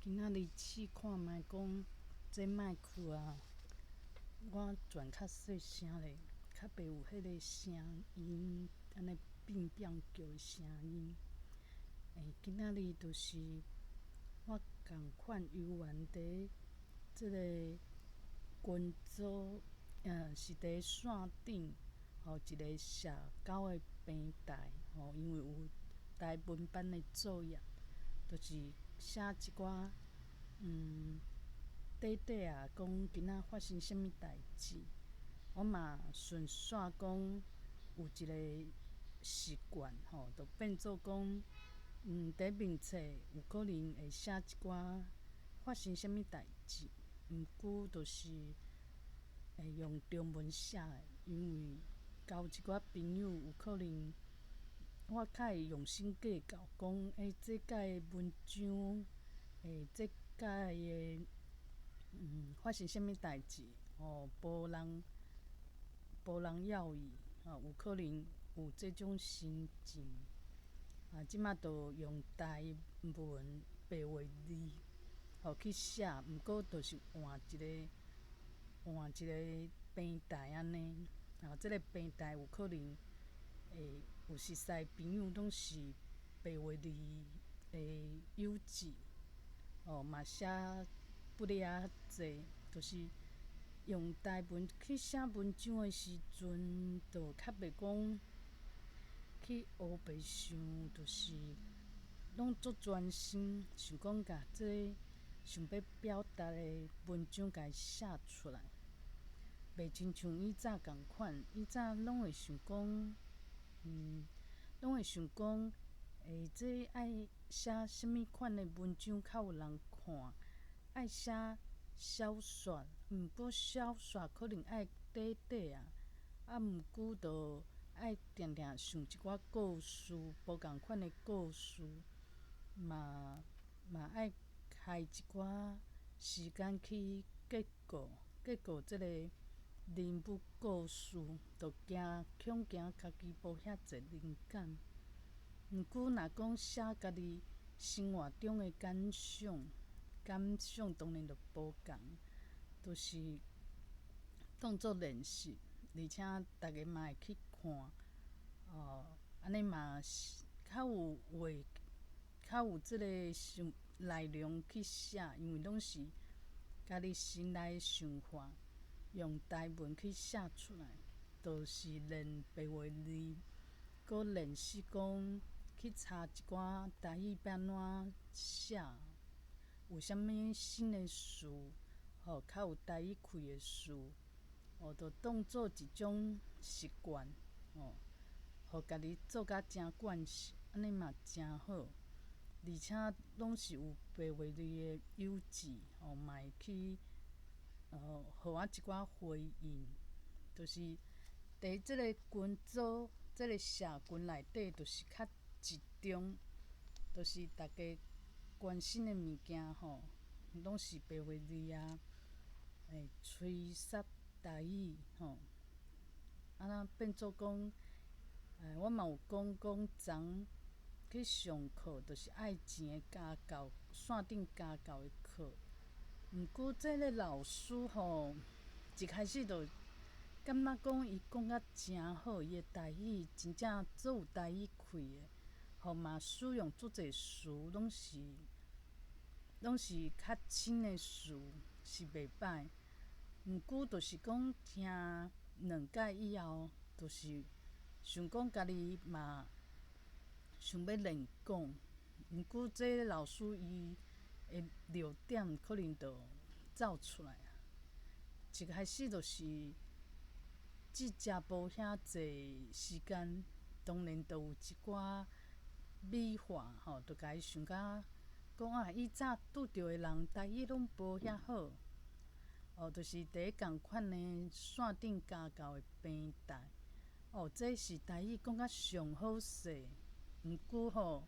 今仔日試看覓講，這麥克啊，我轉較細聲咧，較袂有彼个聲音，按呢變變叫的聲音。今仔日就是我仝款猶原佇這个群組，是佇線頂，吼，一个社交的平台，吼，因為有台文版的作業，就是寫一寡，短短啊，講今仔發生啥物代誌。我嘛順紲講有一个習慣，吼，就變做講，佇面冊有可能會寫一寡發生啥物代誌，毋過就是會用中文寫的，因為交一寡朋友有可能我較會用心計較，講，這擺文章，這擺的，發生啥物代誌，吼，無人要伊，吼，有可能有這種心情。啊，這馬就用台文白話字，吼去寫，毋過就是換一个平台按呢。啊，這个平台有可能會有熟似朋友攏是白話字的幼稚，哦，嘛寫不了濟，就是用台文去寫文章的時陣，就較袂講去烏白想，就是攏足專心，想講共這个想欲表達的文章共伊寫出來，袂親像以早仝款，以早攏會想講，攏會想講，這愛寫啥物款的文章較有人看？愛寫小說，毋過小說可能愛短短啊，啊，毋過就愛定定想一寡故事，無仝款的故事，嘛愛開一寡時間去結構結構這个人物故事，就驚恐驚家己無遐濟靈感。毋過若講寫家己生活中的感想，感想當然就無仝，就是當做練習，而且逐家嘛會去看，哦，按呢嘛是較有話，較有這个想內容去寫，因為攏是家己心內想法，用台文去寫出來，就是練白話字，閣練習講去查一寡台語欲按怎寫，有啥物新的詞，吼，較有台語氣的詞，哦，就當做一種習慣，吼，予家己做甲誠慣勢，按呢嘛誠好。而且攏是有白話字的幼稚，吼，嘛會去，予我一寡回應，就是佇這个群組、這个社群內底，就是較集中，就是逐家關心的物件吼，攏是白話字啊，吹殺台語吼，啊，若變做講，我嘛有講講昨去上課，就是愛錢的家教，線頂家教的課。毋過這个老師吼，一開始就感覺講伊講甲誠好，伊的台語真正足有台語氣的，吼嘛使用足濟詞，攏是較深的詞，是袂歹。毋過就是講聽兩擺以後，就是想講家己嘛想欲練講，毋過這个老師伊的弱點可能就走出來啊。一開始就是這食無遐濟時間，當然就有一寡美化吼，就共伊想甲講啊，以早拄著的人台語攏無遐好，哦，就是佇仝款的線頂家教的平台，哦，這是台語講甲上好勢，毋過吼，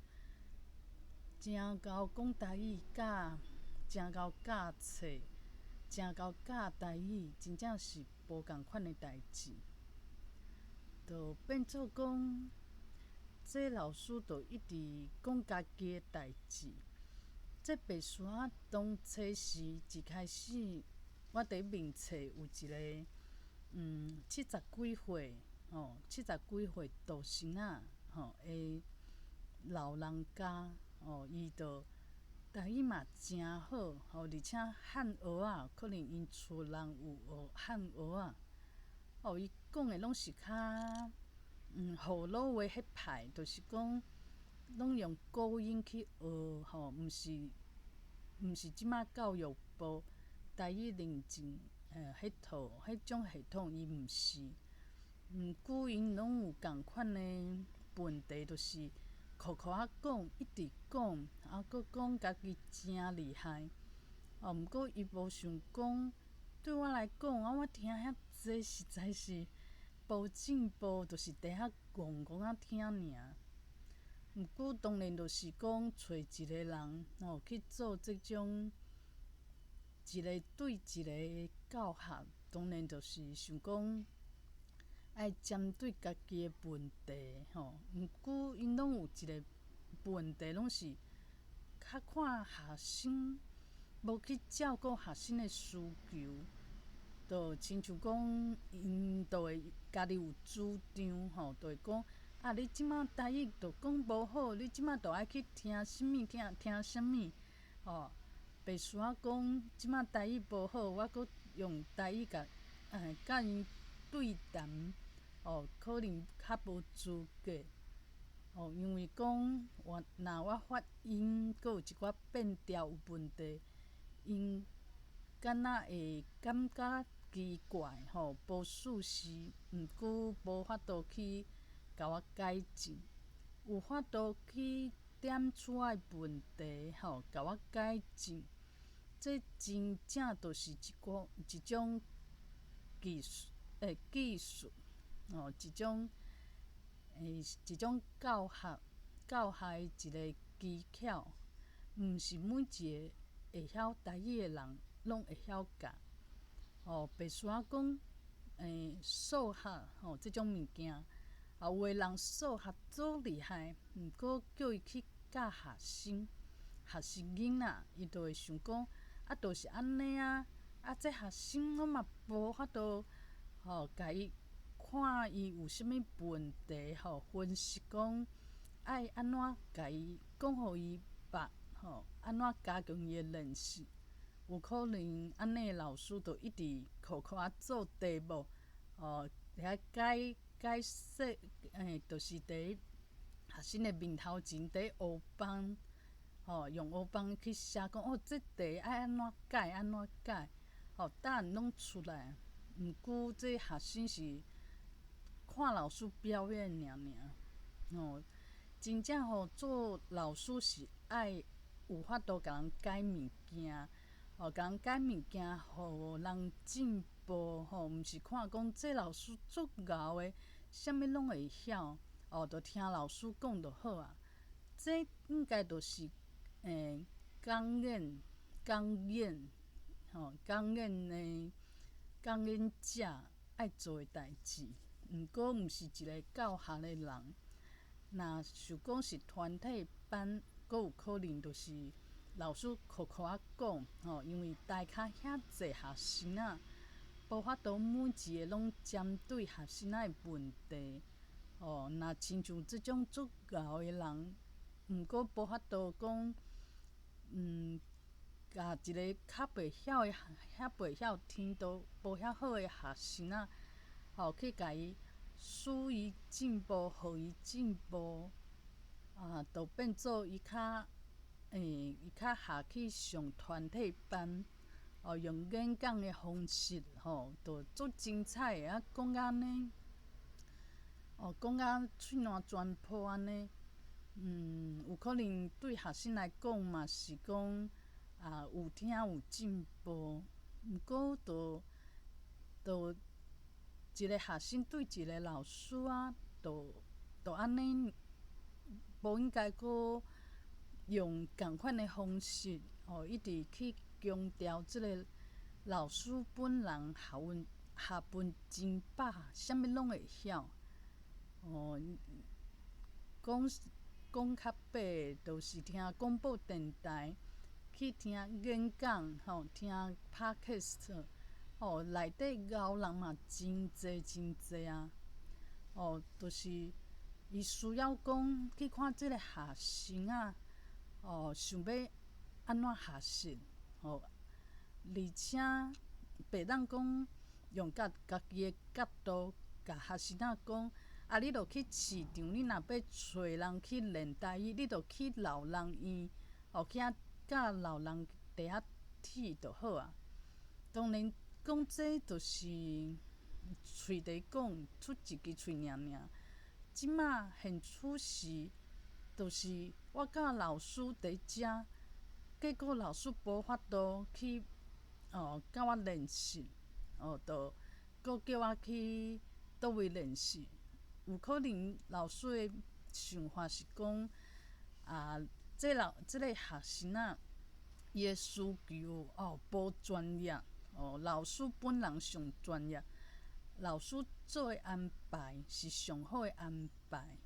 誠𠢕講台語，佮誠𠢕教冊，誠𠢕教台語，真正是無仝款的代誌，就變做講，這老師就一直講家己的代誌，這白書仔當初時一開始，我佇面冊有一个七十幾歲吼，七十幾歲獨生仔吼的老人家吼，伊就台語嘛誠好吼，而且漢學仔，可能𪜶厝人有學漢學仔，哦，伊講的攏是較河洛話彼派，就是講攏用古音去學吼，毋是這馬教育部台語認證彼套彼種系統，伊毋是。毋過𪜶攏有仝款的問題，就是苦苦仔講，一直講，啊，閣講家己誠厲害。哦，毋過伊無想講，對我來講，啊，我聽遐濟實在是無進步，就是佇遐戇戇仔聽爾。毋過當然就是講揣一个人吼去做這種一个對一个教學，當然就是想講愛針對家己的問題吼。毋過𪜶攏有一个問題，攏是較看學生，無去照顧學生的需求，就親像講𪜶就會家己有主張吼，就會講啊，你這馬台語就講無好，你這馬就愛去聽啥物，聽聽啥物吼。白書仔講這馬台語無好，我閣用台語共佮𪜶對談，哦，可能較無資格，哦，因為講我若我發音閣有一寡變調有問題，𪜶敢若會感覺奇怪吼，無舒適，毋過無法度去共我改進，有法度去點出我的問題吼，共我改進，這真正就是一個一種技術技術哦，一種教學的一个技巧，毋是每一个會曉台語的人攏會曉教。哦，白書仔講，數學吼，這種物件，啊，有的人數學足厲害，毋過叫伊去教學生，學生囡仔，伊就會想講，啊，就是按呢啊，啊，這學生我嘛無法度吼，共伊看伊有啥物問題吼，分析講愛按怎共伊講予伊捌吼，按怎加強伊的練習。有可能按呢老師就一直苦苦仔做題目，哦，佇遐解解釋，就是佇學生的面頭前佇烏板，吼，用烏板去寫講，哦，這題愛按怎解，按怎解，吼，答案攏出來。毋過這學生是看老師表演爾爾，吼，真正吼做老師是愛有法度共人改物件。哦，共人改物件，予人進步吼，毋是看講這老師足𠢕的，啥物攏會曉，哦，就聽老師講就好啊。這應該就是講演講演吼，講演的講演者愛做的代誌。毋過毋是一个教學的人，若想講是團體班，閣有可能就是老師苦苦仔講吼，因為台跤遐濟學生仔，無法度每一个攏針對學生仔的問題。吼，若親像這種足𠢕的人，毋過無法度講，共一个較袂曉的、遐袂曉聽都無遐好的學生仔，吼，去共伊使伊進步，予伊進步，啊，就變做伊較。伊較合去上團體班，哦，用演講的方式，吼，就足精彩的，啊，講甲按呢，哦，講甲喙瀾全破按呢，有可能對學生來講嘛是講啊，有聽有進步，毋過就就一个學生對一个老師啊，就就按呢，無應該閣用仝款的方式，吼，一直去強調這个老師本人學問學問真飽，啥物攏會曉。哦，講講較白，就是聽廣播電台，去聽演講吼，聽 podcast 吼，內底𠢕人嘛真濟真濟啊！哦，就是伊需要講去看這个學生仔，哦，想欲按怎學習，吼，而且袂當講用家家己的角度共學生仔講，啊，你著去市場，你若欲揣人去練台語，你著去老人院，哦，去遐佮老人佇遐鐵就好啊。當然講這就是喙佇講，出一支喙爾爾。這馬現此時，就是我佮老師佇遮，結果老師無法度去哦，佮我練習，哦，就閣叫我去佗位練習。有可能老師的想法是講，啊，這老這个學生仔，伊的需求哦無專業，哦，老師本人上專業，老師做的安排是上好的安排。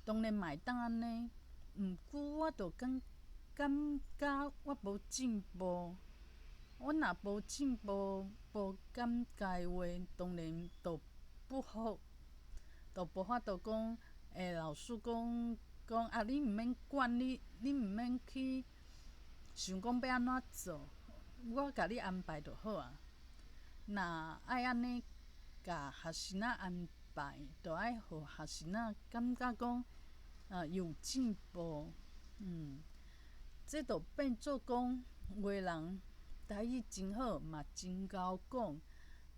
當然嘛會當按呢，毋過我就感感覺我無進步，我若無進步，無感覺的話，當然就不好，就無法度講，欸，老師講講啊，你毋免管，你你毋免去想講欲按怎做，我共你安排就好啊。若愛按呢共學生仔安排，就愛予學生仔感覺講啊有進步，這就變做講有的人台語真好，嘛真𠢕講，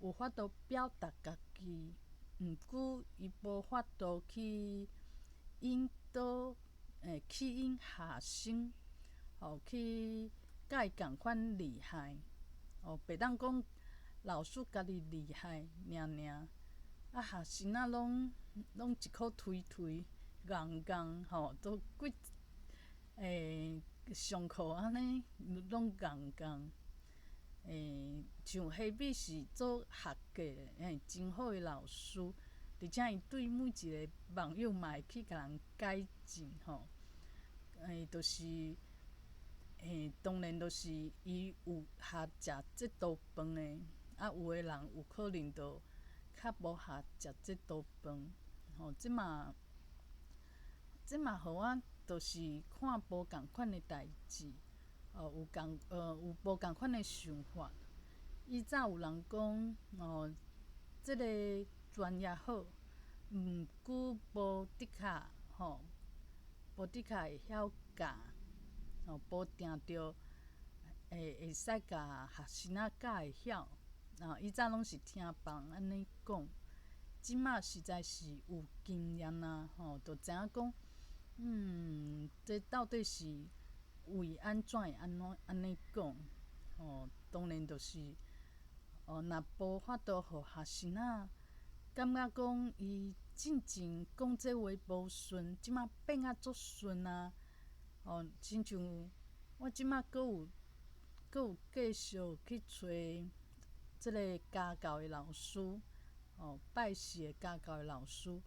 有法度表達家己，毋過伊無法度去引導，欸，吸引學生，吼去佮伊仝款厲害，哦，袂當講老師家己厲害爾爾，啊學生仔攏攏一箍推推，戇戇吼，都規欸上課按呢攏戇戇，欸，像彼米是做學計的，欸，真好的老師，而且伊對每一个網友嘛會去共人改進吼，欸，就是欸，當然就是伊有學食這道飯的，啊，有的人有可能就較無學食這道飯，吼，這嘛這嘛予我就是看無仝款的代誌，哦，有仝有無仝款的想法。以早有人講，哦，這个專業好，毋過無的確吼，無的確會曉教，吼，無定著會會使共學生仔教會曉。啊，以早攏是聽別人按呢講，這馬實在是有經驗啊，吼，就知影講，這到底是為按怎會按怎按呢講，吼，當然就是，哦，若無法度予學生仔感覺講伊進前講這話無順，這馬變啊足順啊，哦，親像我這馬閣有閣有繼續去揣這个家教的老師，哦，拜四的家教的老師，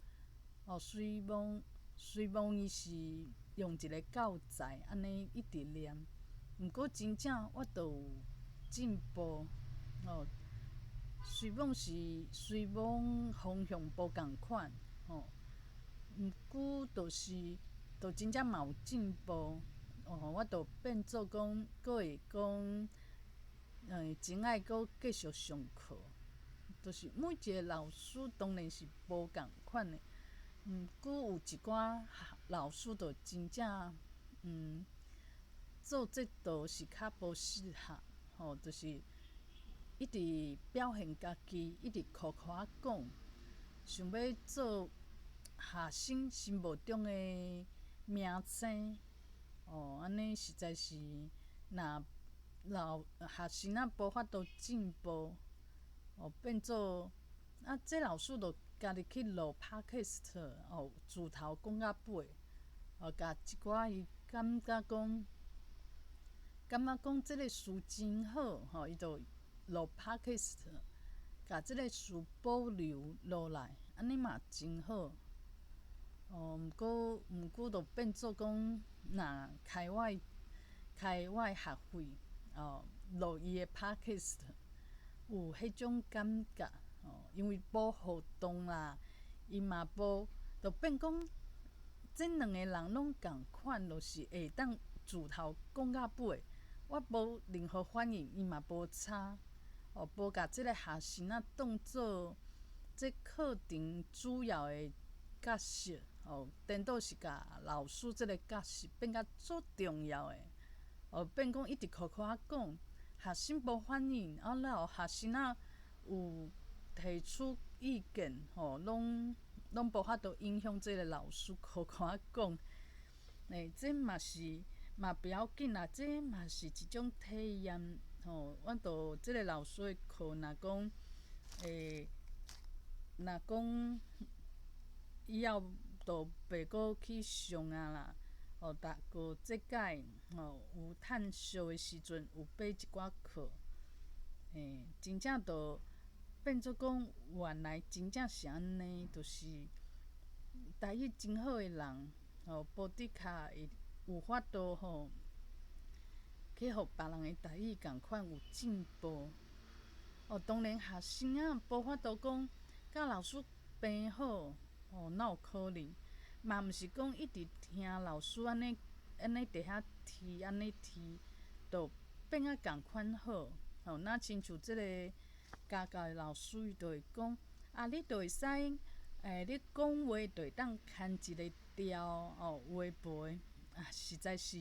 哦，雖罔雖罔伊是用一个教材按呢一直念，毋過真正我都有進步，哦，雖罔是雖罔方向無仝款，吼，毋過就是就真正嘛有進步，哦，我就變做講，閣會講，真愛閣繼續上課，就是每一个老師當然是無仝款的，毋過有一寡老師就真正，做這道是較無適合，吼，就是一直表現家己，一直苦苦仔講，想欲做學生心目中的明星，哦，按呢實在是若老學生仔無法度進步，哦，變做啊，這老師就家己去錄 podcast，哦，自頭講到尾，哦，共一寡伊感覺講，感覺講這个詞真好，吼，伊就錄 podcast，共這个詞保留落來，按呢嘛真好。哦，毋過毋過就變做講，若開我開我的學費哦，錄伊的 podcast，有彼種感覺哦，因為無互動啦，伊嘛無，就變講這兩个人攏仝款，就是會當自頭講到尾，我無任何反應，伊嘛無差，哦，無共這个學生仔當做這課程主要的角色，哦，顛倒是共老師這个角色變甲足重要的，哦，變講一直苦苦仔講，學生無反應，啊了後學生仔有提出意見，吼，攏攏無法度影響這个老師苦苦仔講，欸，這嘛是嘛不要緊啦，這嘛是一種體驗，吼，阮就這个老師的課，若講，欸，若講以後就袂閣去上啊啦，吼，逐個這屆吼有趁俗的時陣有買一寡課，欸，真正就變做講原來真正是按呢，就是台語真好的人，吼，無的確會有法度吼，去予別人的台語仝款有進步。哦，當然學生仔無法度講佮老師平好，吼，哪有可能？嘛毋是講一直聽老師按呢按呢佇遐提按呢提，就變甲仝款好。吼，若親像這个家教的老師，伊就會講，啊，你就會使，欸，你講話就會當牽一个調，哦，有的無的，啊，實在是，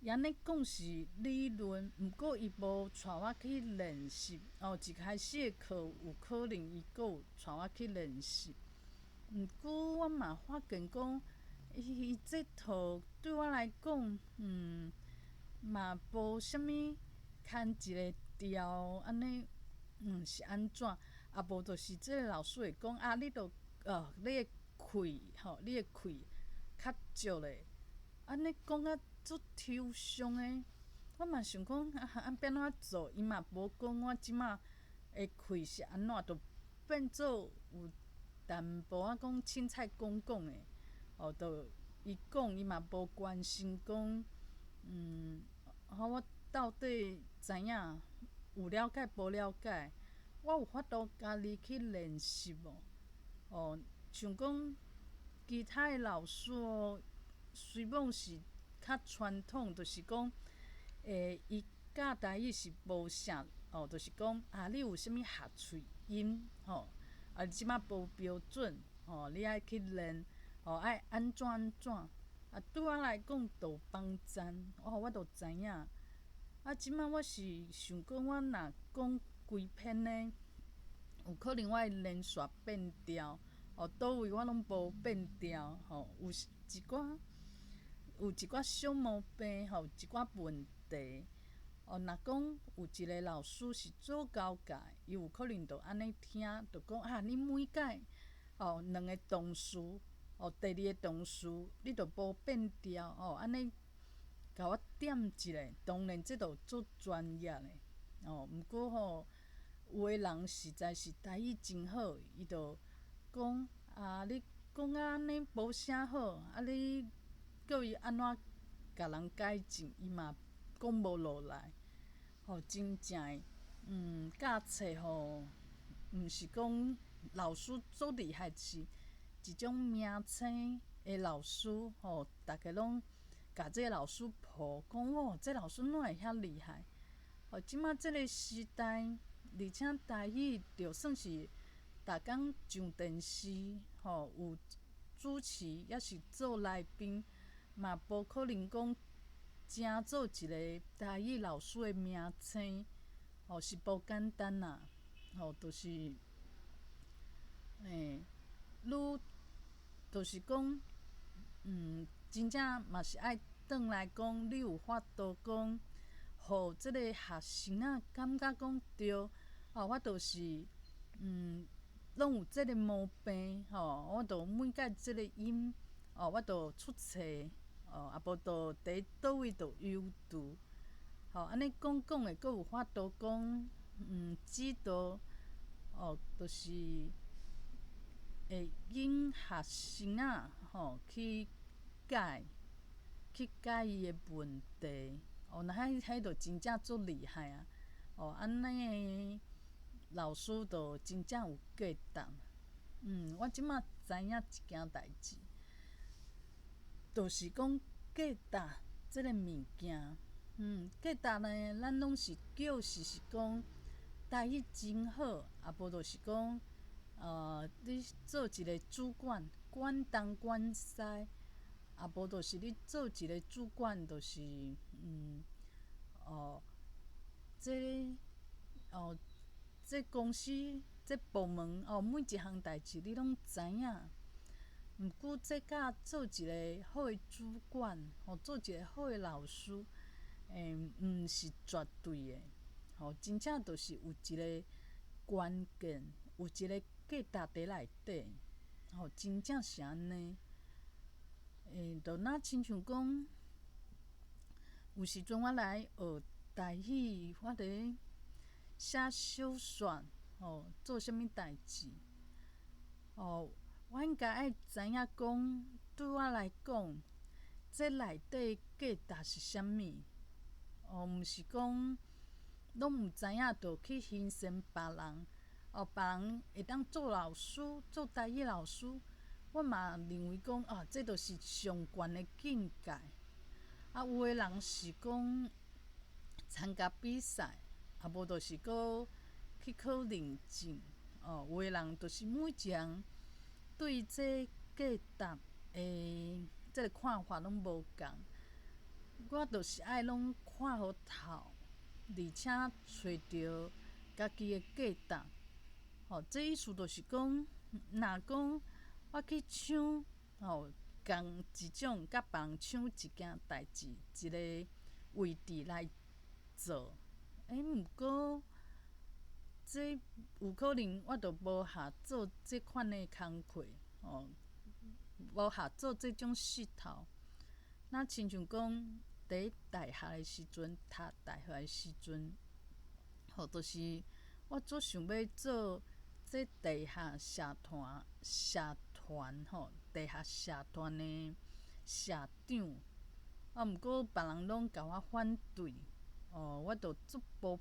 伊按呢講是理論，毋過伊無帶我去練習。哦，一開始的課有可能伊閣有帶我去練習，毋過我嘛發現講，伊伊這套對我來講，嘛無啥物牽一个調按呢，是按怎？啊無就是這个老師會講啊，你著哦，你的氣吼，你的氣較少咧，按呢講甲足抽象的，我嘛想講啊，按欲按怎做？伊嘛無講我這馬的氣是按怎，就變做有淡薄仔講凊彩講講的，哦，就伊講伊嘛無關心講，好我到底知影有了解無了解？我有法度家己去練習無？哦，像講其他的老師哦，雖罔是較傳統，就是講，欸，伊教台語是無啥，哦，就是講啊，你有啥物合喙音，吼，啊，這馬無標準，吼，你愛去練，哦，愛按怎按怎，啊，對我來講就有幫贊，哦，我就知影。啊，這馬我是想講，我若講規篇呢，有可能我會連續變調，哦，佗位我攏無變調，吼，有一寡有一寡小毛病，吼，一寡問題。哦，若講有一个老師是做高教，伊有可能就按呢聽，就講啊，你每擺哦兩个動詞，哦，第二个動詞你就無變調，哦，按呢共我點一下，當然這就足專業的，哦，毋過吼，有的人實在是台語真好，伊就講啊，你講啊按呢無啥好，啊你叫伊按怎共人改進，伊嘛講無落來，吼，真正的，教冊吼，毋是講老師足厲害，是一種名聲的老師，吼，逐家攏共這个老師捧，講哦，這老師哪會遐厲害？哦，這馬這个時代，而且台語就算是逐工上電視，吼，有主持抑是做來賓，嘛無可能講成做一个台語老師的名聲，吼，是無簡單啦，吼，就是，欸，愈就是講，真正嘛是愛轉來講，你有法度講，予這个學生仔感覺講對，哦，我就是，攏有這个毛病，吼，我就每擺這个音，哦，我就出錯，哦，啊無就佇佗位就猶豫，吼，按呢講講的，閣有法度講，指導，哦，就是會引學生仔，吼，去改，去解伊的問題，哦，若彼彼就真正足厲害啊！哦，按呢老師就真正有價值。我這馬知影一件代誌，就是講價值這个物件，價值呢，咱攏是叫是講台語真好，啊無就是講，你做一个主管，管東管西，啊無就是你做一个主管，就是，哦，這哦，這公司、這部門哦，每一項代誌你攏知影。毋過這佮做一个好的主管，吼，做一个好的老師，毋是絕對的，吼，真正就是有一个關鍵，有一个價值佇內底，吼，真正是按呢。就若親像講，有時陣我來學台語，我佇寫小說，吼，做啥物代誌，哦，我應該愛知影講，對我來講，這內底價值是啥物？哦，毋是講攏毋知影，就去欣賞別人，哦，別人會當做老師，做台語老師，我嘛認為講，啊，這就是上懸的境界。啊，有的人是講參加比賽，啊，無就是閣去考認證，哦，有的人就是每一人對這價值的這个看法攏無仝。我就是愛攏看予透，而且揣著家己的價值。吼，這意思就是講，若講我去搶，吼，仝一種佮別人搶一件代誌，一个位置來做，毋過這有可能我就無合做這款的工課，吼，無合做這種勢頭。若親像講，佇大學的時陣，讀大學的時陣，吼，就是我足想欲做這地下社團社團吼，地下社團的社長。啊，毋過別人攏共我反對，哦，我就足無，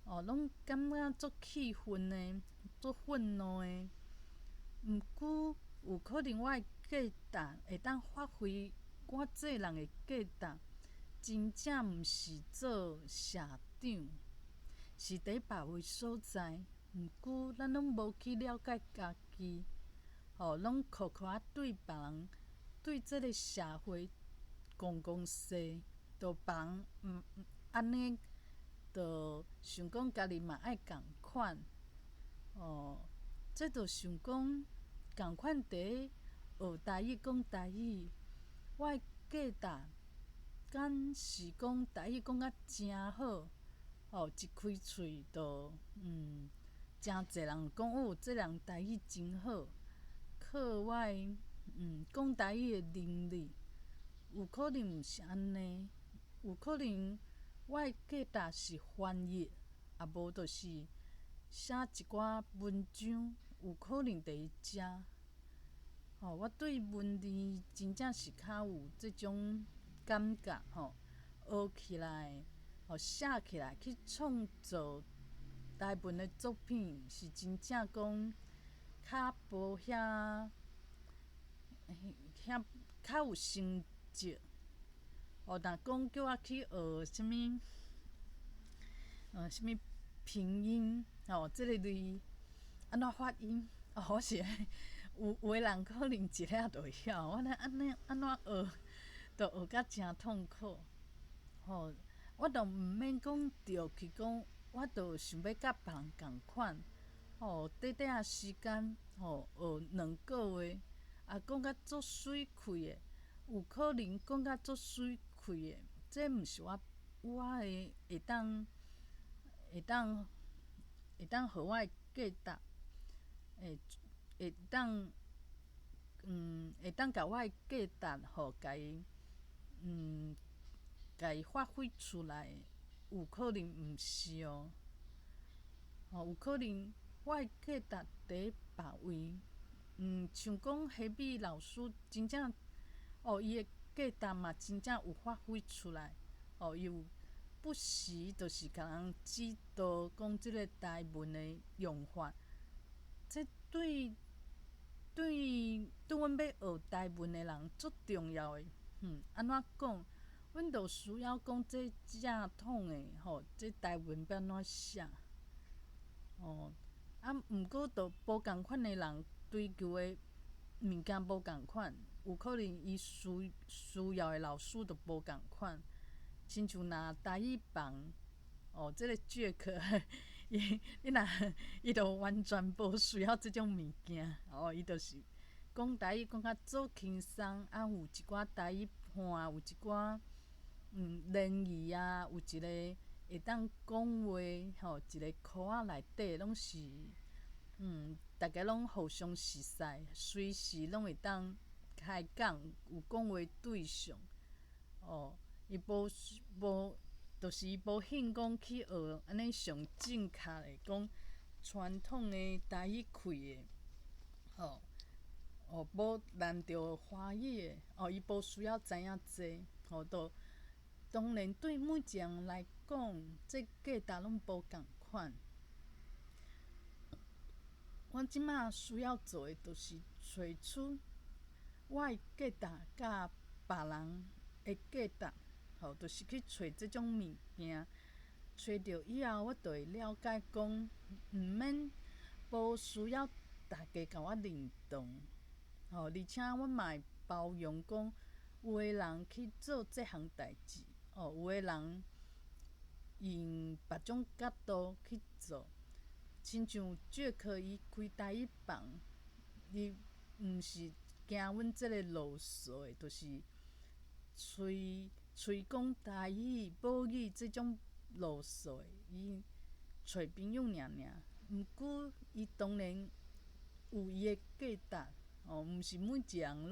哦，攏感覺足氣憤的，足憤怒的。毋過有可能我的價值會當發揮我這人的價值，真正毋是做社長，是佇別位所在。毋過咱攏無去了解家己，吼，攏苦苦仔對別人，對這个社會講講說，就別人毋按呢，就想講家己嘛愛仝款，哦，這就想講仝款佇學台語講台語，我的價值敢是講台語講甲誠好，吼，一開喙就誠濟人講哦，這人台語真好，靠我的講台語的能力，有可能毋是按呢，有可能我的價值是翻譯，啊無就是寫一寡文章，有可能佇遮。吼，我對文字真正是較有這種感覺吼，學起來，吼寫起來去創造台文的作品，是真正講較無遐遐較有成績。哦，若講叫我去學啥物，啥物拼音，吼，這个類按怎發音，哦，我是有有的人可能一下就會曉，我咧按呢按怎學，就學甲誠痛苦。吼，我都毋免講著去講，我就想欲佮別人仝款，吼，短短仔時間，吼，學兩個月，啊，講甲足媠氣的，有可能講甲足媠氣的，這毋是我我的會當會當會當予我的價值，會會當會當共我的價值吼，共伊共伊發揮出來，有可能毋是哦，吼，有可能我的價值佇別位，像講彼老師真正，哦，伊的價值嘛真正有發揮出來，哦，伊有不時就是共人指導講這个台文的用法，這對阮欲學台文的人足重要的。按怎講？阮就需要講這正統的吼，這台文欲按怎寫？哦，啊，毋過就無仝款的人追求的物件無仝款，有可能伊需要的老師就無仝款。親像若台語房，哦，這个 Jack，伊你若伊就完全無需要這種物件，哦，伊就是講台語講較足輕鬆，啊，有一寡台語伴，有一寡聯誼啊，有一個會當講話吼，一个箍仔內底攏是，逐家攏互相熟似，隨時攏會當開講，有講話對象，哦，伊無無，就是伊無興講去學按呢上正確的講傳統的台語開的，吼，哦，無難著華語的，哦，伊無需要知影這，吼，就當然對每一个人來講，這價值攏無仝款。阮這馬需要做的，就是揣出我的價值佮別人的價值，吼，就是去揣這種物件。揣著以後，我就會了解講，毋免無需要逐家共我認同，吼，而且阮嘛會包容講，有的人去做這項代誌，哦，有的人用別種角度去做，親像 Jack 伊開台語房，伊毋是驚阮這个路數的，就是喙喙講台語、母語這種路數的，伊揣朋友爾爾。毋過伊當然有伊的價值，哦，毋是每一个人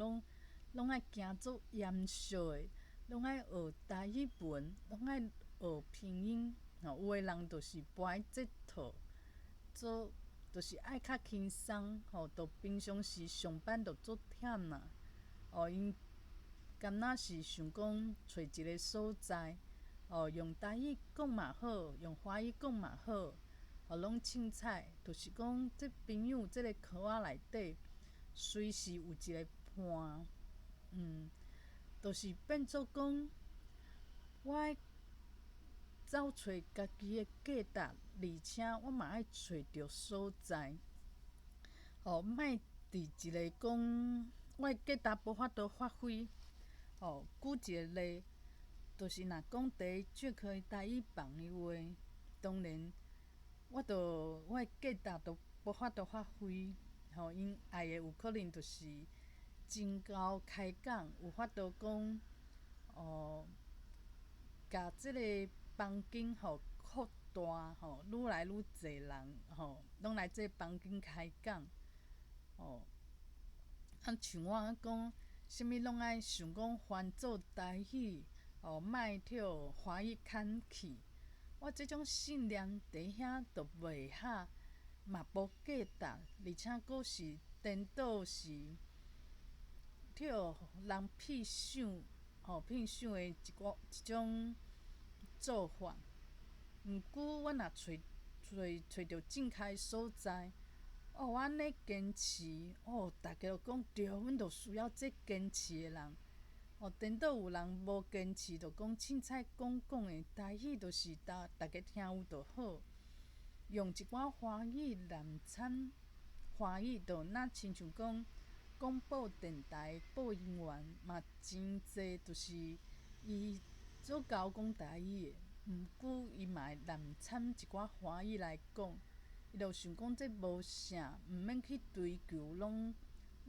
攏愛行足嚴肅的，攏愛學台語文，攏愛學拼音，吼，有的人就是無愛這套，做就是愛較輕鬆，吼，就平常時上班就足忝啦，哦，𪜶敢若是想講揣一个所在，哦，用台語講嘛好，用華語講嘛好，哦，攏凊彩，就是講這朋友這个圈仔內底，隨時有一个伴，就是變做講，我愛走揣家己的價值，而且我嘛愛揣著所在，哦，莫佇一个講我的價值無法度發揮，哦，舉一个例，就是若講第一 Jack 台語房的話，當然我就我的價值就無法度發揮，吼，𪜶愛的有可能就是真𠢕開講，有法度講，哦，共這个房間吼擴大吼，愈來愈濟人吼，攏來這房間開講，哦，啊像我講，啥物攏愛想講翻做台語，哦，莫予華語牽去，我這種信念佇遐就袂合，嘛無價值，而且閣是顛倒是予人騙想，吼騙想的一個一種做法。毋過，阮若揣揣揣著正確的所在，哦，我按呢堅持，哦，逐家就講對，阮就需要這堅持的人。哦，顛倒有人無堅持，就講凊彩講講的，台語就是逐逐家聽有就好。用一寡華語濫摻華語，就若親像講廣播電台播音員嘛，真濟就是伊足𠢕講台語的，毋過伊嘛會濫摻一寡華語來講，伊就想講這無啥，毋免去追求攏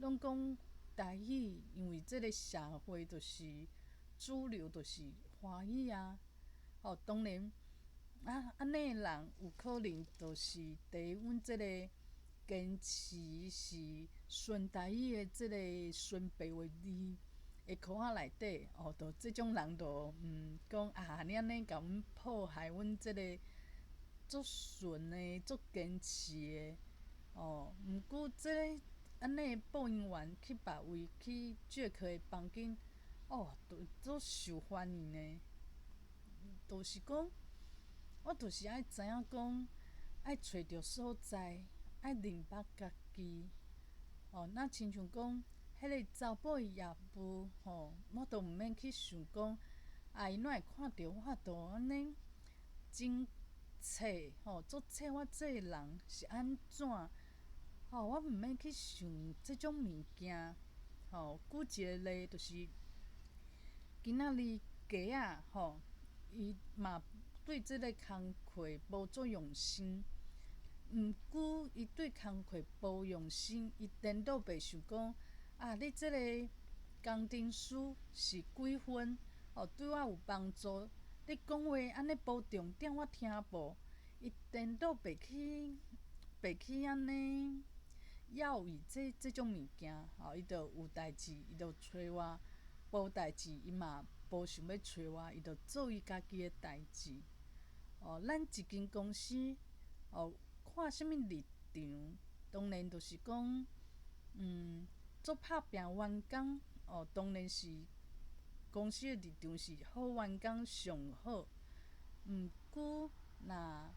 攏講台語，因為這个社會就是主流就是華語啊。哦，當然啊，按呢的人有可能就是佇阮這个堅持是純台語的這个純白話字的箍仔內底，哦，就這種人就講啊，你按呢共阮破壞阮這个足純的、足堅持的，哦，毋過這个按呢播音員去別位去 Jack 的房間，哦，都足受歡迎的。就是講，我就是愛知影講，愛揣著所在，愛認捌家己。哦，若親像講，彼个查某的業務吼，我都毋免去想講，啊，伊哪會看著我都按呢真冊吼，足冊我這个人是按怎？吼，我毋免去想這種物件。吼，舉一个例，就是今仔日雞仔吼，伊嘛對這个工課無足用心。毋過伊對工課無用心，伊顛倒袂想講啊！你這個工程師是幾分？哦，對我有幫助。你講話按呢無重點，我聽無。伊顛倒袂去，袂去按呢猶豫這這種物件，吼，伊就有代誌，伊就揣我；無代誌，伊嘛無想欲揣我，伊就做伊家己的代誌。哦，咱一間公司，哦，看啥物立場，當然就是講，足拍拚員工，哦，當然是公司的立場是好員工上好。毋過，若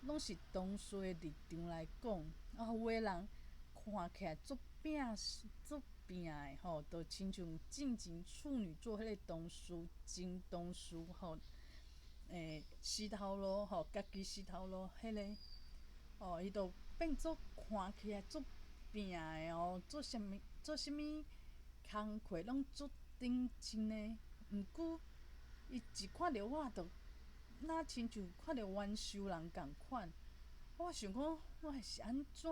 攏是同事的立場來講，啊，有的人看起來足拚足拚的吼，就親像進前處女座彼个同事，前同事吼，死頭路吼，家己死頭路彼个。哦，伊就變做看起來足拚的哦，做啥物做啥物工課攏足認真的。毋過，伊一看著我，就若親像看著冤仇人仝款。我想講，我是按怎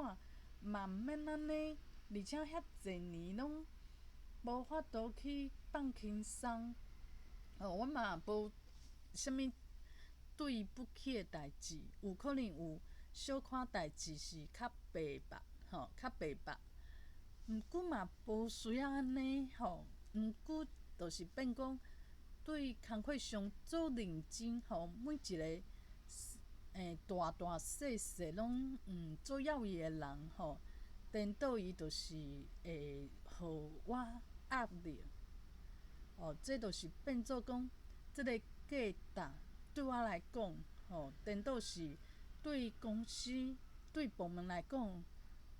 嘛毋免按呢，而且遐濟年攏無法度去放輕鬆。哦，我嘛無啥物對不起的代誌，有可能有小可代誌是較白目，吼，較白目。毋過嘛無需要按呢，吼。毋過就是變講對工課上足認真，吼，每一个大大細細攏足要伊的人，吼，顛倒伊就是會予我壓力。哦，這就是變做講，這个價值對我來講，吼，顛倒是對公司、對部門來講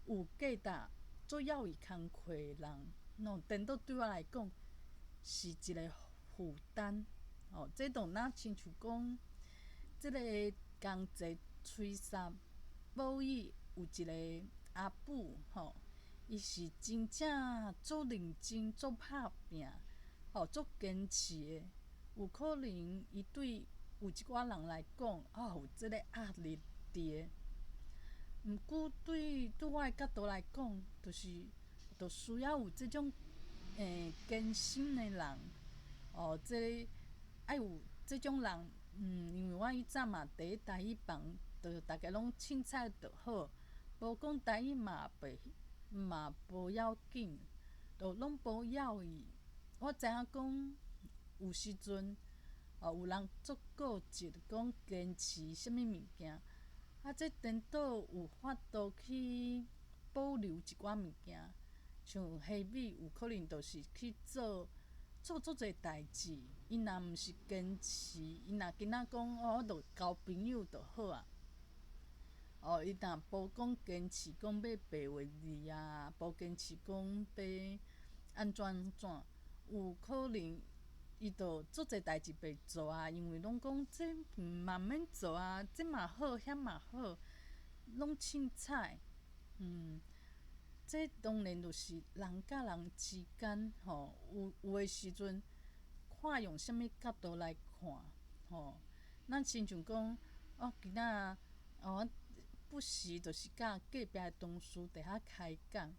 有價值、足曉伊工課的人，喏，顛倒對我來講是一个負擔。哦，這就若親像講，這个工作吹捒保育有一个阿母，吼，伊是真正足認真、足拍拚，吼，足堅持的。有可能伊對有一寡人來講，啊，有這个壓力佇。毋過對對我的角度來講，就是就需要有這種堅心的人，哦，這个愛有這種人，因為我以前嘛佇咧台語房，就逐家攏凊彩就好，無講台語嘛袂嘛無要緊，就攏無要伊。我知影講有時陣，哦，有人足固執，講堅持啥物物件，啊，這顛倒有法度去保留一寡物件，像彼米有可能就是去做做足濟代誌，伊若毋是堅持，伊若今仔講哦，我就交朋友就好啊。哦，伊若無講堅持講欲白話字啊，無堅持講欲按怎按怎，有可能伊就足濟代誌袂做啊，因為攏講這嘛免做啊，這嘛好，遐嘛好，攏凊彩。這當然就是人佮人之間吼，有有的時陣看用啥物角度來看，吼。咱親像講，我今仔哦，不時就是佮隔壁的同事佇遐開講，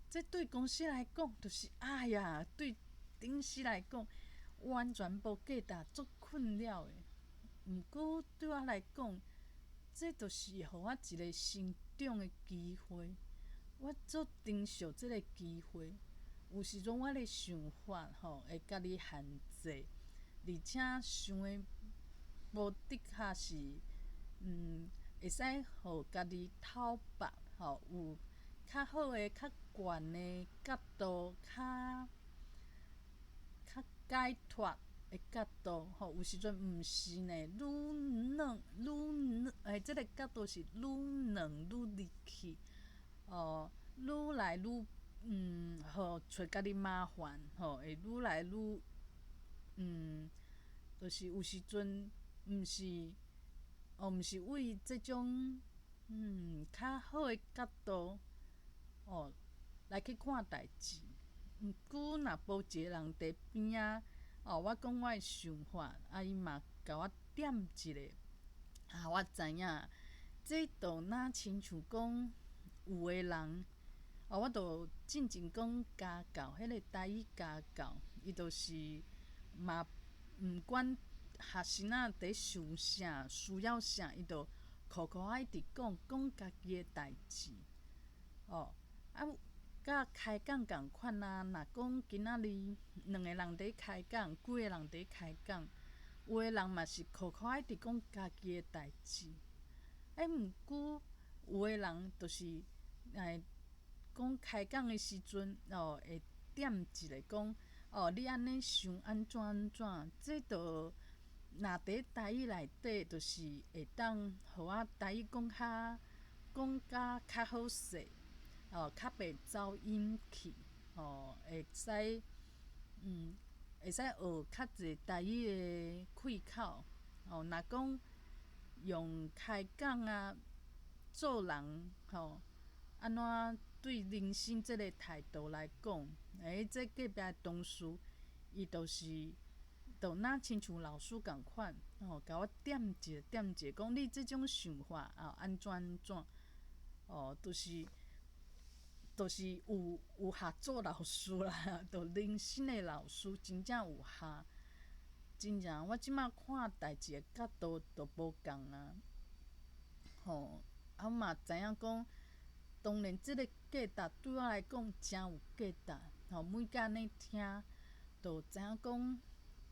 這對公司來講，就是哎呀，對頂司來講，完全無價值，足困擾的。毋過對我來講，這就是予我一個成長的機會。我足珍惜這个機會。有時陣我的想法吼會家己限制，而且想的無的確是，會使予家己透白吼，有較好的、較懸的角度，較較解脫的角度，吼，有時陣毋是呢，愈軟愈軟，欸，這個角度是愈軟愈入去，哦，愈來愈予揣家己麻煩，吼，會愈來愈，就是有時陣毋是，哦，毋是為這種較好的角度，哦，來去看代誌。毋過若無一個人佇邊仔，哦，我講我的想法，啊，伊嘛共我點一下，啊，我知影，這就若親像講有的人，哦，我就進前講家教，彼個台語家教，伊就是嘛毋管學生仔佇想啥，需要啥，伊就苦苦仔一直講，講家己的代誌，哦，啊。佮開講仝款啊！若講今仔日兩个人佇開講，幾个人佇開講，有的人嘛是苦苦仔一直講家己的代誌。欸，毋過有的人就是欸講開講的時陣，哦，會點一下講，哦，你按呢想按怎按怎，這就若佇台語內底，就是會當予我台語講較講甲較好勢。哦，較袂走音去，吼，會使，會使學較濟台語的開口，吼，若講用開講啊，做人，吼，按怎對人生這個態度來講，欸，這隔壁的同事，伊就是，就若親像老師仝款，吼，共我點一下點一下，講你這種想法啊，按怎按怎，哦，就是。就是有合做老師啦，就人生的老師真正有效，真正我這馬看代誌的角度都無仝啊，吼，啊我嘛知影講，當然這個價值對我來講誠有價值，吼，每工按呢聽，就知影講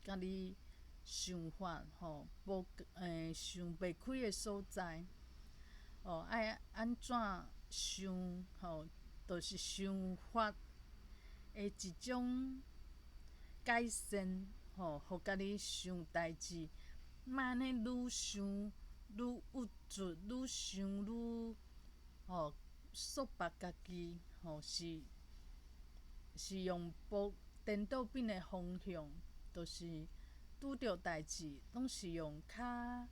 家己想法吼無欸想袂開的所在，哦，愛按怎想吼。就是想法的一種改善，吼，予家己想代誌，莫按呢愈想愈鬱卒，愈想愈吼束縛家己，吼是是用無顛倒變的方向，就是拄著代誌，攏是用較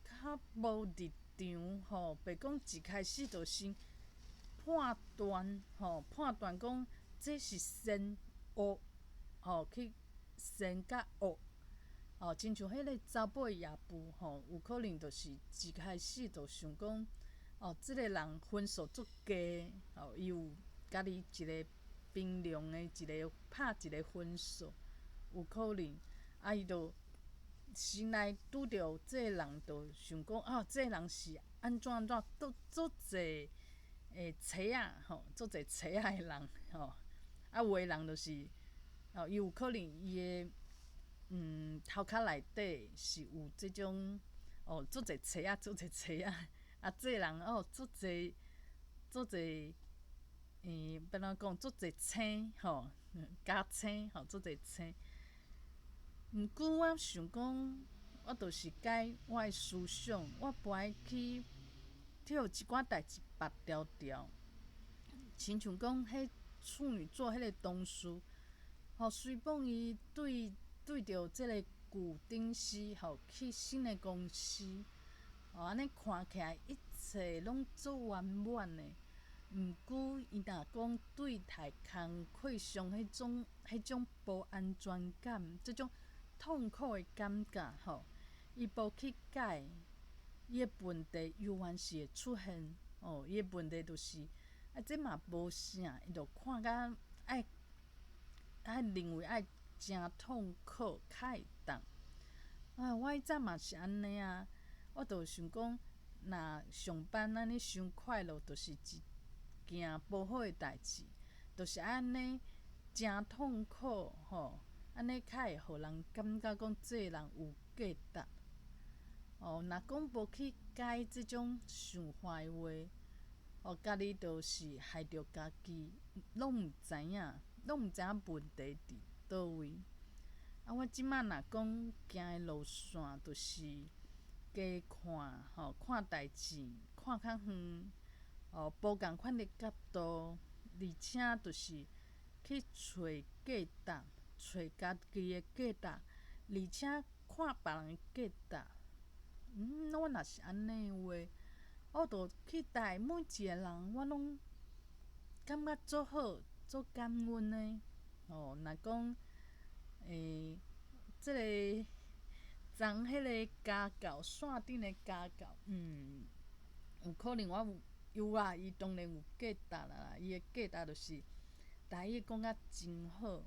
較無立場，吼，袂講一開始就先。判斷吼，判斷講這是善惡吼，去善佮惡吼，親像彼個查某的也夫吼，有可能就是一開始就想講，哦，這個人分數足低，吼，伊有家己一個評量的一個拍一個分數，有可能，啊，伊就先來拄著這個人，就想講，哦，這個人是按怎按怎，足足濟。會揣仔吼，足濟揣仔的人吼，啊有的人就是，哦，伊有可能伊的頭殼內底是有這種，哦，足濟揣仔，足濟揣仔，啊，這個人哦，足濟足濟，欸，欲按怎講，足濟星吼，加星吼，足濟星。毋過我想講，我就是改我的思想，我無愛去。予一寡代誌縛牢牢，親像講彼處女座彼個同事，吼，雖罔伊對對著這个舊頂司，吼去新的公司，吼按呢看起來一切攏足圓滿的，毋過伊若講對待工課上彼種彼種無安全感，這種痛苦的感覺，吼，伊無去改。伊的問題猶原是會出現，哦，伊的問題就是，啊，這嘛無啥，伊就看甲愛愛認為愛誠痛苦較會當。啊，我以前嘛是按呢啊，我就想講，若上班按呢傷快樂，就是一件無好的代誌，就是愛按呢誠痛苦吼，按呢較會予人感覺講這个人有價值。哦，若講無去改這種想法的話，哦，家己就是害著家己，攏毋知影，攏毋知影問題佇佗位。啊，我這馬若講行的路線，就是加看吼，看代誌，看較遠，哦，無仝款的角度，而且就是去揣價值，揣家己的價值，而且看別人的價值。我若是按呢話，我就去待每一个人，我攏感覺足好，足感恩的。哦，若講這个從彼个家教，線頂的家教，有可能我有有啊，伊當然有價值啦，伊的價值就是台語講甲真好。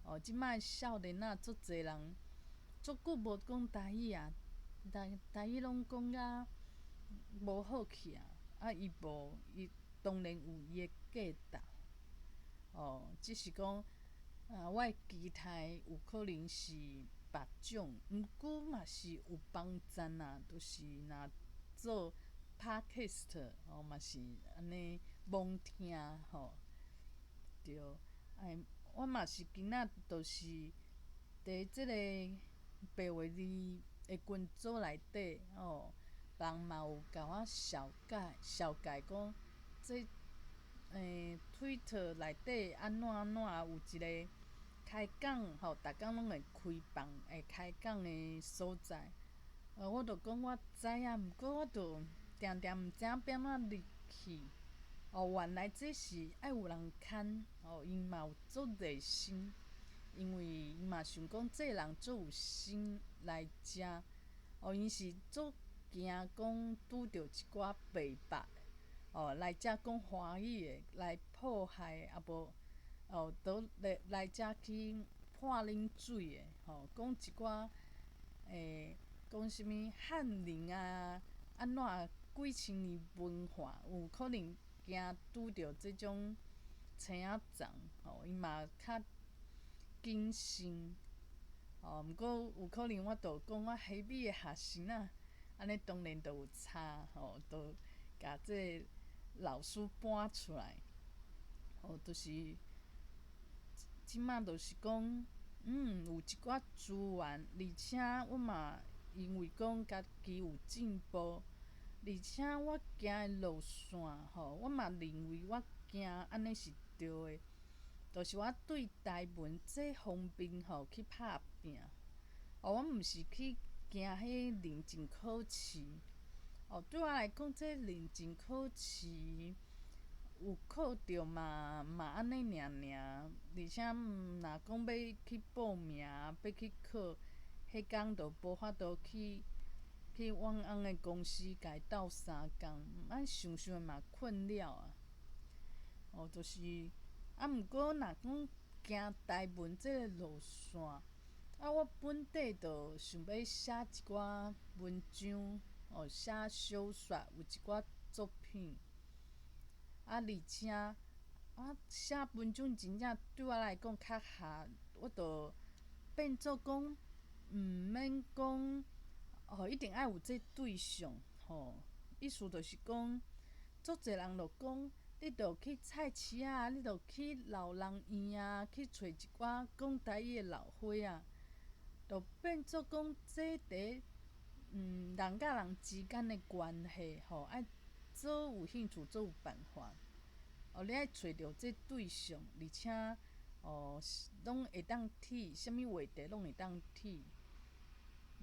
哦，這擺少年仔足濟人，足久無講台語啊，台語攏講甲無好去啊，啊伊無，伊當然有伊的價值。哦，只是講啊，我的期待有可能是別種，毋過嘛是有幫贊啊，就是若做 Podcast 哦，嘛是按呢罔聽吼，對，哎，我嘛是今仔就是佇這个白話字的群組內底吼，人嘛有共我紹介紹介講，這Twitter 內底按怎按怎有一个開講吼，逐工攏會開放會開講的所在，我就講我知影，毋過我就定定毋知影欲按怎入去。哦，原來這是愛有人牽，哦，𪜶嘛有足熱心，因為𪜶嘛想講這个人足有心來遮，哦，𪜶是足驚講拄著一寡白目，哦，來遮講華語的來破壞，啊無，哦，都來遮去潑冷水的，吼，講一寡，講啥物漢人啊，按怎幾千年文化，有可能驚拄著這種青仔叢，吼，伊嘛較謹慎，哦，毋過有可能我就講我彼邊的學生啊，按呢當然就有差，吼，就共這个老師搬出來，吼，就是這馬就是講，有一寡資源，而且我嘛因為講家己有進步。而且我行的路線吼，我嘛認為我行按呢是對的，就是我對台文這方面吼去拍拚。哦，我毋是去行彼認證考試。哦，對我來講，這認證考試有考著嘛嘛按呢爾爾，而且若講欲去報名，欲去考，彼工就無法度去。去阮翁的公司共伊鬥相共，按想想嘛困擾啊。哦，就是啊，毋過若講行台文這个路線，啊，我本底就想欲寫一寡文章，哦，寫小說，有一寡作品。啊，而且啊，寫文章真正對我來講較合，我就變做講，毋免講。哦，一定愛有這對象，吼，意思就是講，足濟人就講，你著去菜市仔，你著去老人院啊，去揣一寡講台語的老歲仔，就變做講這佇人佮人之間的關係，吼，愛做有興趣，做有辦法。哦，你愛揣著這對象，而且哦，攏會當提，啥物話題攏會當提。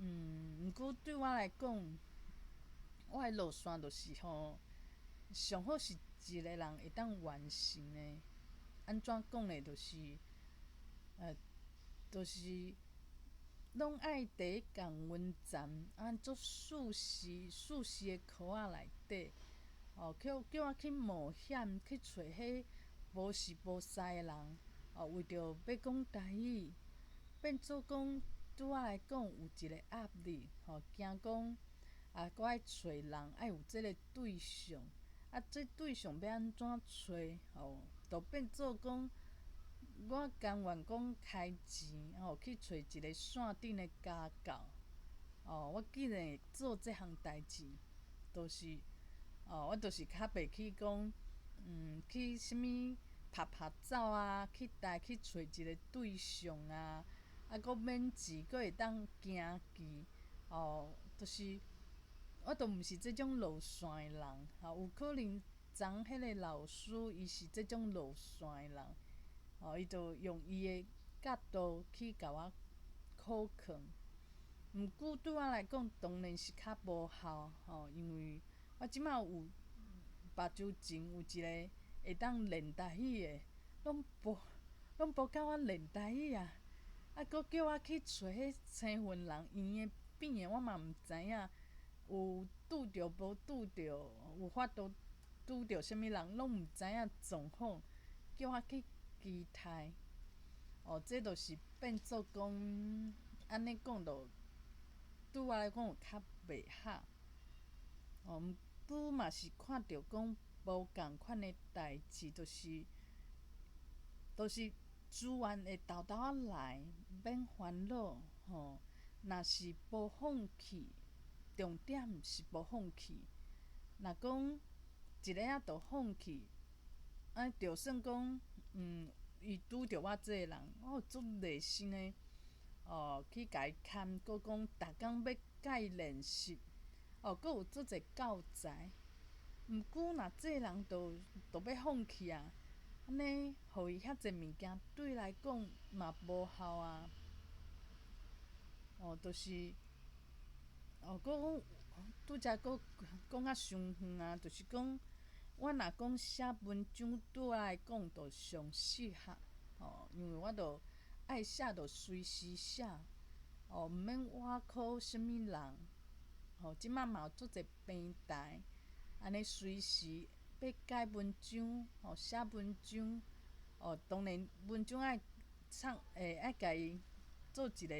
毋過對我來講，我的路線就是吼，上好是一個人會當完成的。按怎講呢？就是，就是攏愛佇仝溫層，按做舒適、舒適的殼仔內底，哦，叫我去冒險去揣彼無時無勢的人，哦，為著欲講台語，變做講。對我來講有一個壓力，吼，驚講啊，閣愛揣人，愛有這个對象，啊，這對象欲按怎揣，吼，就變做講，我甘願講開錢，吼，去揣一個線頂的家教，哦，我既然會做這項代誌，就是，哦，我就是較袂去講，去啥物拍拍走啊，去帶去揣一个對象啊，啊，閣免錢，閣會當行棋，哦，就是我都毋是這種路線的人，吼，有可能昨彼个老師伊是這種路線的人，哦，伊就用伊的角度去共我考勸。毋過對我來講，當然是較無效，吼，因為我這馬有目睭前有一个會當練台語的，攏無攏無教我練台語啊！啊，閣叫我去揣彼青雲人圓的扁的，我嘛毋知影有拄著無拄著，有法度拄著啥物人，攏毋知影狀況，叫我去期待。哦，這就是變做講，按呢講就對我來講有較袂合。哦，毋過嘛是看著講無仝款的代誌，就是就是資源會沓沓仔來，免煩惱吼。若是無放棄，重點是無放棄。若講一下仔就放棄，啊，就算講，伊拄著我這个人，我有足熱心的，哦，去共伊牽，閣講逐工欲共伊練習，哦，閣有足濟教材。毋過若這个人就就欲放棄啊，按呢，予伊遐濟物件，對伊來講嘛無效啊。哦，就是，哦，閣拄才閣講較傷遠啊，就是講，我若講寫文章對我來講就上適合，哦，因為我就愛寫就隨時寫，哦，毋免倚靠啥物人，吼，這馬嘛有足濟平台，按呢隨時欲改文章，吼，寫文章，哦，當然文章愛創，會愛共伊做一个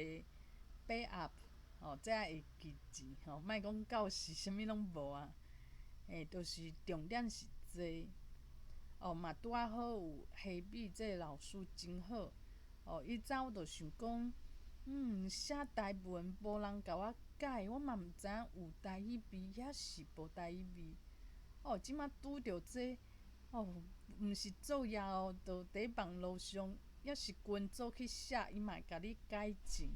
backup，吼，這才會記住，吼，莫講到時啥物攏無啊。欸，就是重點是這，哦，嘛拄仔好有希美這个老師真好，哦，伊早我就想講，寫台文無人共我改，我嘛毋知影有台語味抑是無台語味。哦，這馬拄著這，哦，毋是作業哦，就佇網路上，抑是群組去寫，伊嘛會共你改正。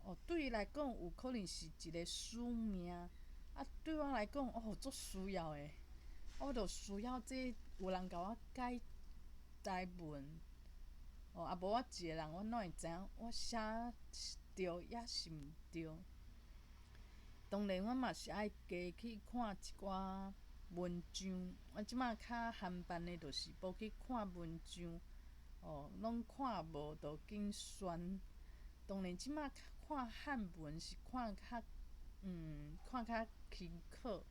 哦，對伊來講有可能是一个使命，啊，對我來講，哦，足需要的，我就需要這有人共我改台文，哦，啊無我一个人，我哪會知影我寫對抑是毋對？當然，我嘛是愛加去看一寡文章。我這馬較憨慢的，就是無去看文章，哦，攏看無就緊選。當然，這馬看漢文是看較，看較輕巧。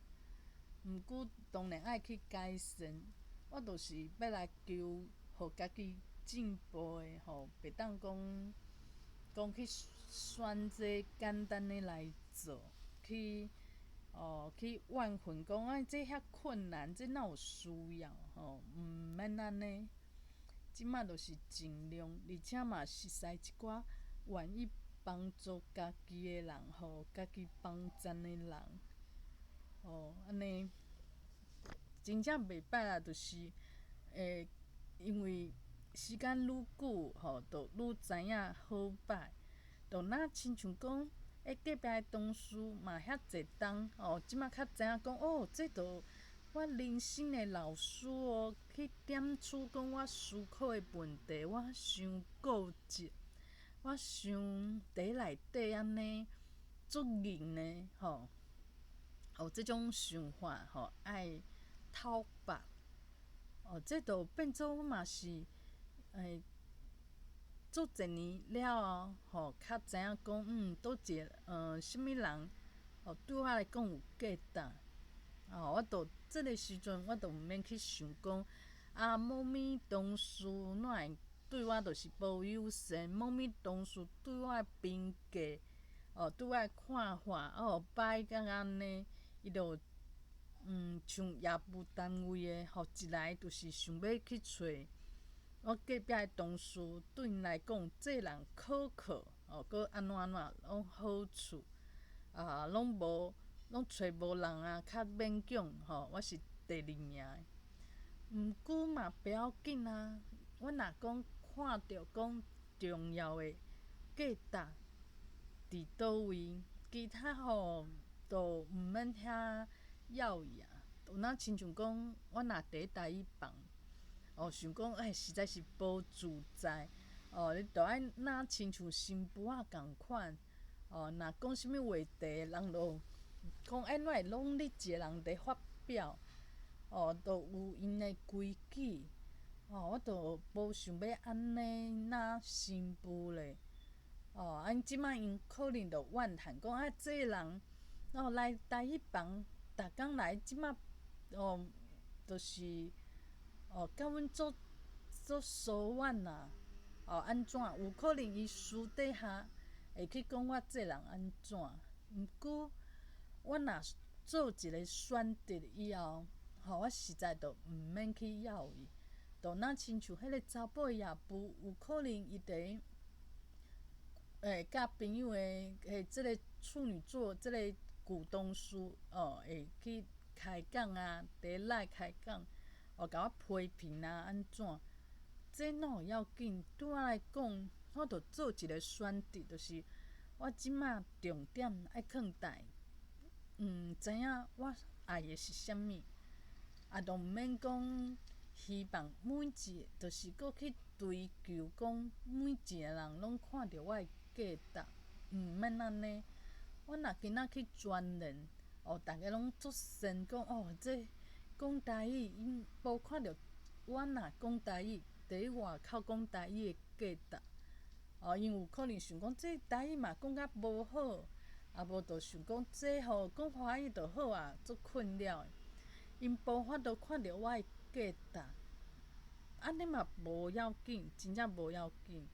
毋過當然愛去改善。我就是欲來求，予家己進步的吼，袂當講講去選這簡單的來做，去哦去怨恨講啊，這遐困難，這哪有需要吼？毋免按呢。這馬就是盡量，而且嘛熟似一寡願意幫助家己的人，吼，家己幫贊的人，吼，按呢，真正袂䆀啦，就是，欸，因為時間愈久，吼，就愈知影好歹，就若親像講，欸，隔壁的同事嘛遐濟冬，哦，這馬較知影講，哦，這就我人生的老師哦，去點出講我思考的問題，我傷固執，我傷佇內底按呢足硬的吼，哦，這種想法吼愛透白，哦，這就變做我嘛是，欸，做一年了後，吼，較知影講，佗一个，啥物人，哦，對我來講有價值，哦，我就這个時陣，我就毋免去想講，啊，某物同事哪會對我就是無友善，某物同事對我的評價，哦，對我的看法，哦，歹甲按呢，伊就，像業務單位的，吼，一來就是想欲去揣我隔壁的同事，對𪜶來講，這人可靠，哦，閣按怎按怎攏好處，啊，攏無，攏揣無人啊，較勉強，吼，我是第二名的。毋過嘛袂要緊啊，我若講看著講重要的價值佇佗位，其他吼都毋免遐要伊啊。有若親像講，我若佇台語房，哦，想講欸，實在是無自在，哦，你著愛若親像新婦仔仝款，哦，若講啥物話題，人就講按怎會攏你一個人佇發表，哦，都有𪜶的規矩，哦，我就無想欲按呢若新婦咧，哦，啊，這擺𪜶可能就怨嘆講啊，這个人哦來台語房，逐工來，這擺哦，就是哦，佮阮做做疏遠啊，哦，按怎？有可能伊私底下會去講我這人按怎？毋過我若做一個選擇以後，吼，我實在就毋免去要伊，就若親像彼個查埔的夜埔，有可能伊佇欸，佮朋友的欸，這个處女座這个股東書哦，會去開講啊，佇內開講，哦，共我批評啊，按怎？這哪有要緊？對我來講，我就做一個選擇，就是我這馬重點愛囥佇，知影我愛的是啥物，啊，都毋免講希望每一個，就是閣去追求講每一個人攏看著我的價值，毋免按呢。我若今仔去鑽研，哦，逐家攏足羨講哦，這講台語，𪜶無看著我若講台語，佇外口講台語的價值，哦，𪜶有可能想講這台語嘛講甲無好，啊無就想講這吼講華語就好啊，足困擾的。𪜶無法度看著我的價值，按呢嘛無要緊，真正無要緊。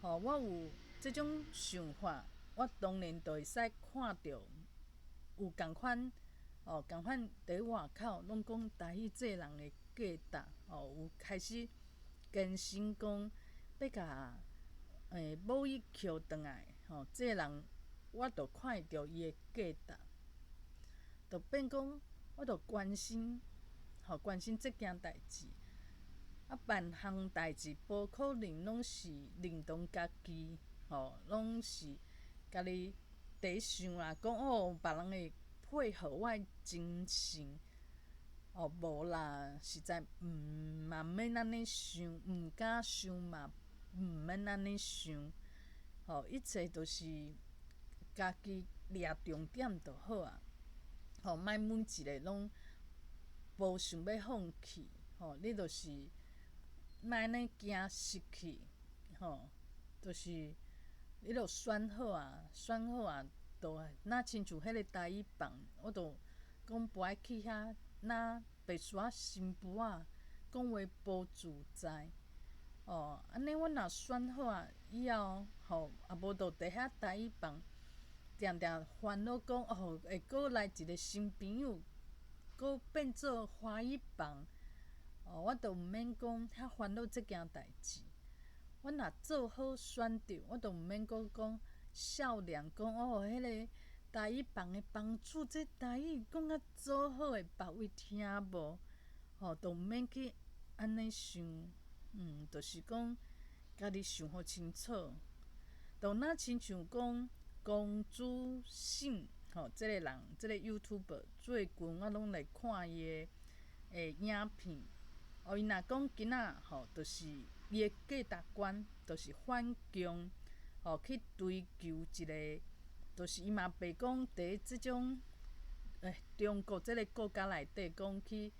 吼，我有這種想法，我當然就會使看著有仝款，哦，仝款佇外口攏講台語這人的價值，哦，有開始更新講欲共母語抾轉來，吼，這人我就看會著伊的價值，就變講我就關心，吼，關心這件代誌。啊，萬項代誌無可能攏是認同家己，吼，攏是家己佇想啦，講哦，別人會配合我的精神，哦，無啦，實在毋嘛免按呢想，毋敢想嘛，毋免按呢想，吼，一切都是家己掠重點就好啊，吼，莫每一个攏無想欲放棄，吼，你就是莫按呢驚失去，吼，就是你著選好啊，選好啊，就若親像彼个台語房，我就講無愛去遐，若白煞新婦仔講話無自在，哦，按呢我若選好啊以後，吼，啊無就佇遐台語房，定定煩惱講哦，會閣來一個新朋友，閣變做華語房，哦，我就毋免講遐煩惱這件代誌。我若做好選擇，我就毋免閣講少年講哦，彼个台語房的房主，這台語講甲足好的，別位聽無，吼，就毋免去按呢想，就是講家己想予清楚。就若親像講公主信吼，這个人，這个 YouTuber 最近我攏來看伊的影片。哦，伊若講今仔吼，就是伊的價值觀，就是反共，吼去追求一個，就是伊嘛袂講佇這種中國這个國家內底講去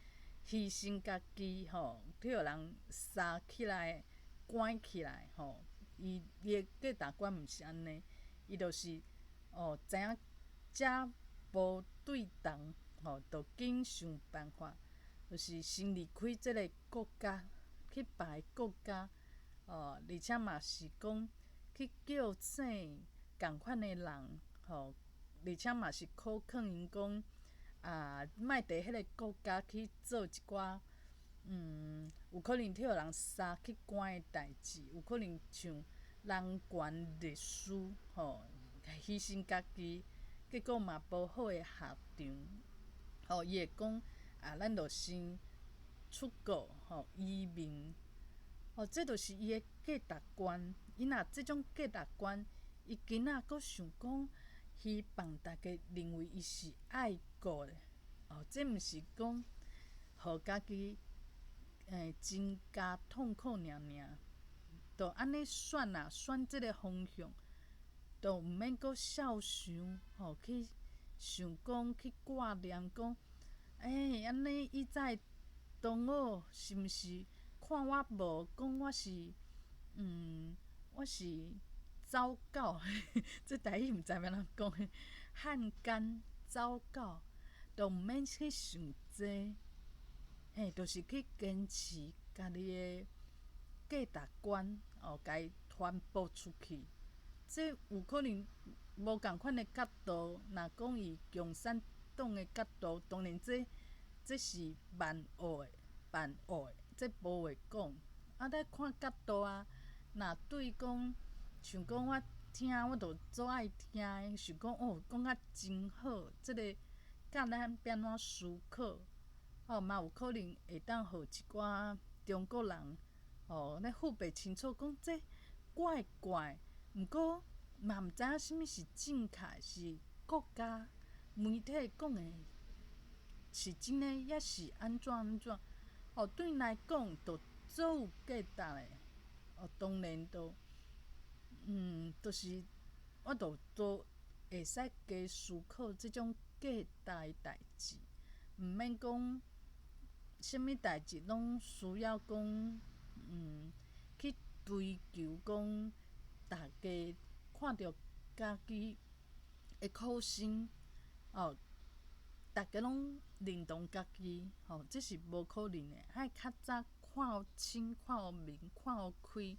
犧牲家己吼，去予人殺起來、關起來吼。伊伊的價值觀毋是按呢，伊就是哦知影遮無對同吼，就緊想辦法，就是先離開這个國家，去別个國家，哦，而且嘛是講去叫醒仝款的人，吼，而且嘛是苦勸𪜶講啊，莫佇彼个國家去做一寡，有可能去予人殺去關的代誌，有可能像人權律師，吼，犧牲家己，結果嘛無好的下場，吼，伊會講啊，咱就先出國吼移民，哦，這就是伊的價值觀。伊若這種價值觀，伊囡仔閣想講，希望大家認為伊是愛國的，哦，這毋是講予家己增加痛苦爾爾，就按呢選啊，選這个方向，就毋免閣肖想吼去想講去掛念講，欸，按呢伊才會同學是毋是看我無講我是我是走狗，這台語毋知欲按怎講，漢奸走狗，就毋免去想這，嘿，就是去堅持家己的價值觀，哦，共伊傳播出去。這有可能無仝款的角度，若講以共產黨的角度，當然這這是萬惡的，萬惡的，這無話講。啊，咱看角度啊，若對講，像講我聽，我就足愛聽的，想講哦，講甲真好，這个教咱欲按怎思考，哦，嘛有可能會當予一寡中國人，哦，咧分袂清楚，講這怪怪，毋過嘛毋知影啥物是正確，是國家媒體講的是真的，抑是按怎按怎？哦，對𪜶來講，就足有價值的。哦，當然就，就是我就都會使加思考這種價值的代誌，毋免講啥物代誌攏需要講，去追求講大家看著家己的苦心，哦，逐家攏認同家己，吼，這是無可能的。愛較早看予清、看予明、看予開，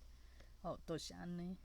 吼，就是按呢。